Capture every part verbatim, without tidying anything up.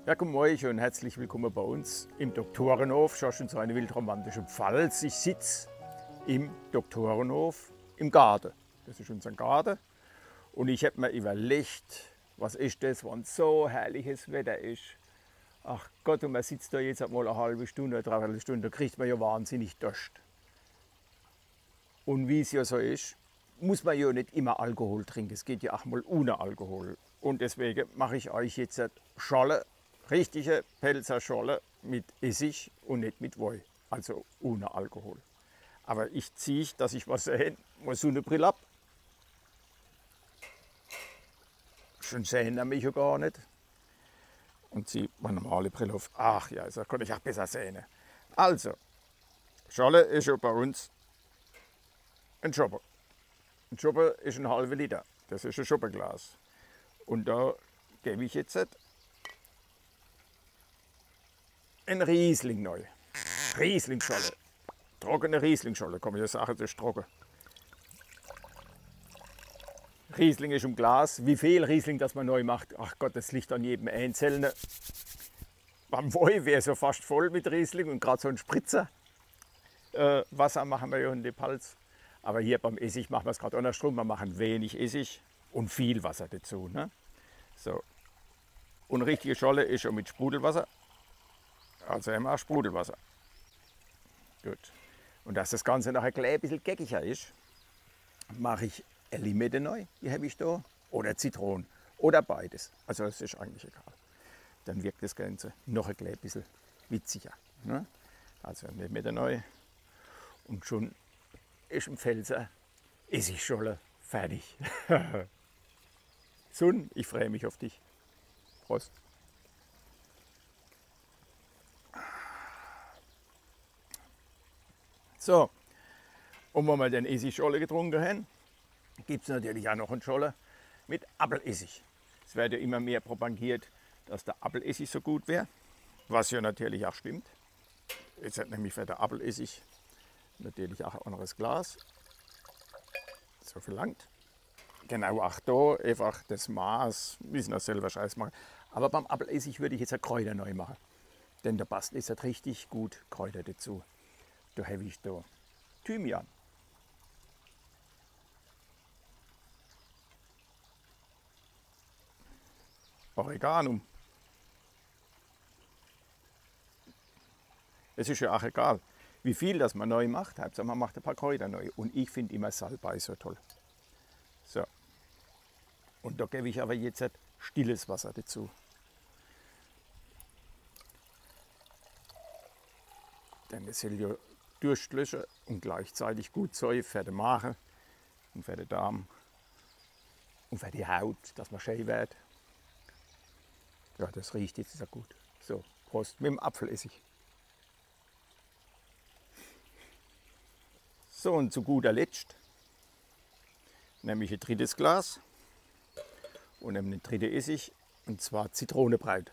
Ja, guten Morgen und herzlich willkommen bei uns im Doktorenhof, schon, schon so eine wildromantische Pfalz. Ich sitz im Doktorenhof im Garten. Das ist unser Garten. Und ich hab mir überlegt, was ist das, wenn so herrliches Wetter ist? Ach Gott, und man sitzt da jetzt einmal eine halbe Stunde, dreiviertel Stunde, da kriegt man ja wahnsinnig Durst. Und wie es ja so ist, muss man ja nicht immer Alkohol trinken. Es geht ja auch mal ohne Alkohol. Und deswegen mache ich euch jetzt Schorle, richtige Pälzer Schorle mit Essig und nicht mit Woi. Also ohne Alkohol. Aber ich zieh, dass ich was sehen, mal Sonnenbrille ab. Schon sehen er mich ja gar nicht. Und zieh meine normale Brille auf. Ach ja, da kann ich auch besser sehen. Also, Schorle ist ja bei uns ein Schoppe. Ein Schoppe ist ein halber Liter. Das ist ein Schoppeglas. Und da gebe ich jetzt ein Riesling neu. Riesling-Schorle. Trockene Riesling-Schorle, kann man ja sagen, das ist trocken. Riesling ist im Glas. Wie viel Riesling, das man neu macht, ach Gott, das liegt an jedem Einzelnen. Beim Woi wäre so fast voll mit Riesling und gerade so ein Spritzer. Äh, Wasser machen wir ja in der Palz. Aber hier beim Essig machen wir es gerade andersrum. Wir machen wenig Essig und viel Wasser dazu. Ne? So. Und richtige Schorle ist schon mit Sprudelwasser. Also immer Sprudelwasser. Gut. Und dass das Ganze nachher gleich ein bisschen geckiger ist, mache ich eine Limette neu, die habe ich da, oder Zitrone, oder beides. Also es ist eigentlich egal. Dann wirkt das Ganze noch ein klein bisschen witziger. Ne? Also Limette neu und schon ist im Pälzer Essigschorle fertig. Sun, ich freue mich auf dich. Prost. So, und wenn wir den Essigschorle getrunken haben, gibt es natürlich auch noch einen Schorle mit Appelessig. Es wird ja immer mehr propagiert, dass der Appelessig so gut wäre, was ja natürlich auch stimmt. Jetzt hat nämlich für den Appelessig natürlich auch ein anderes Glas. So viel langt. Genau, auch da einfach das Maß, müssen wir selber Scheiß machen. Aber beim Appelessig würde ich jetzt ein Kräuter neu machen. Denn da passt jetzt halt richtig gut Kräuter dazu. Da habe ich da Thymian. Oregano. Es ist ja auch egal, wie viel das man neu macht. Hauptsache, man macht ein paar Kräuter neu. Und ich finde immer Salbei so toll. So. Und da gebe ich aber jetzt halt stilles Wasser dazu. Denn es soll ja durchlöschen und gleichzeitig gut sein für den Magen und für den Darm und für die Haut, dass man schön wird. Ja, das riecht jetzt sehr gut. So, Prost mit dem Apfelessig. So, und zu guter Letzt nehme ich ein drittes Glas und nehme den dritten Essig, und zwar Zitronebreit.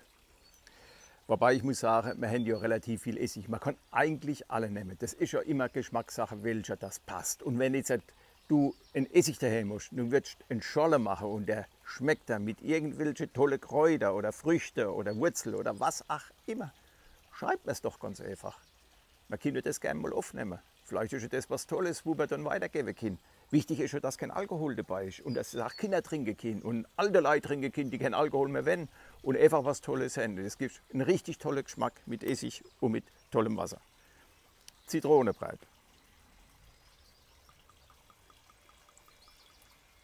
Wobei ich muss sagen, wir haben ja relativ viel Essig. Man kann eigentlich alle nehmen. Das ist ja immer Geschmackssache, welcher das passt. Und wenn jetzt halt du einen Essig daheim hast, du würdest einen Schorle machen und der schmeckt dann mit irgendwelche tolle Kräuter oder Früchte oder Wurzel oder was auch immer, schreib mir's doch ganz einfach. Man könnte das gerne mal aufnehmen. Vielleicht ist ja das was Tolles, wo man dann weitergeben kann. Wichtig ist ja, dass kein Alkohol dabei ist und dass auch Kinder trinken können und alte Leute trinken können, die keinen Alkohol mehr wollen und einfach was Tolles haben. Es gibt einen richtig tollen Geschmack mit Essig und mit tollem Wasser. Zitronebreit.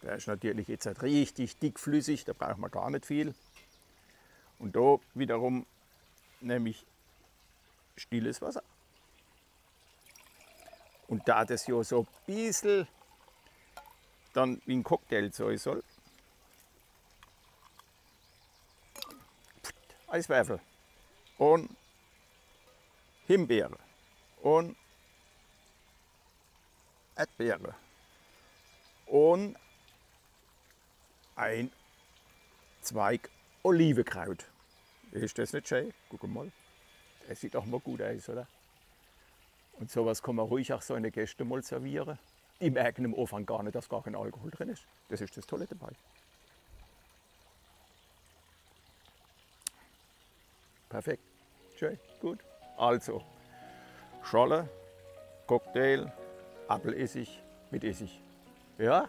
Der ist natürlich jetzt halt richtig dickflüssig, da braucht man gar nicht viel. Und da wiederum nehme ich stilles Wasser. Und da das ja so ein bisschen dann wie ein Cocktail sein soll, Eiswürfel und Himbeere und Erdbeere und ein Zweig Olivenkraut. Ist das nicht schön? Guck mal. Das sieht doch mal gut aus, oder? Und sowas kann man ruhig auch seinen Gästen mal servieren. Die merken am Anfang gar nicht, dass gar kein Alkohol drin ist. Das ist das Tolle dabei. Perfekt. Schön, gut. Also, Schorle, Cocktail, Appelessig mit Essig. Ja?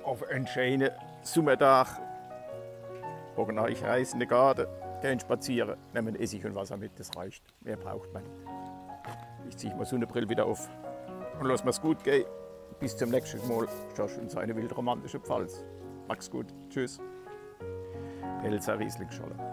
Uff en scheene Summerdag. Oder ich reis in de Garde, gehn spaziere, nemme Essig un Wasser mit, des reicht. Mehr braucht mer net. Ich zieh mol Sunnebrill wieder uff un loss mer's gut gehn. Bis zum nächschte Mol. Schorsch un seine wildromantische Palz. Macht's gut. Tschüss. Pälzer Rieslingschorle.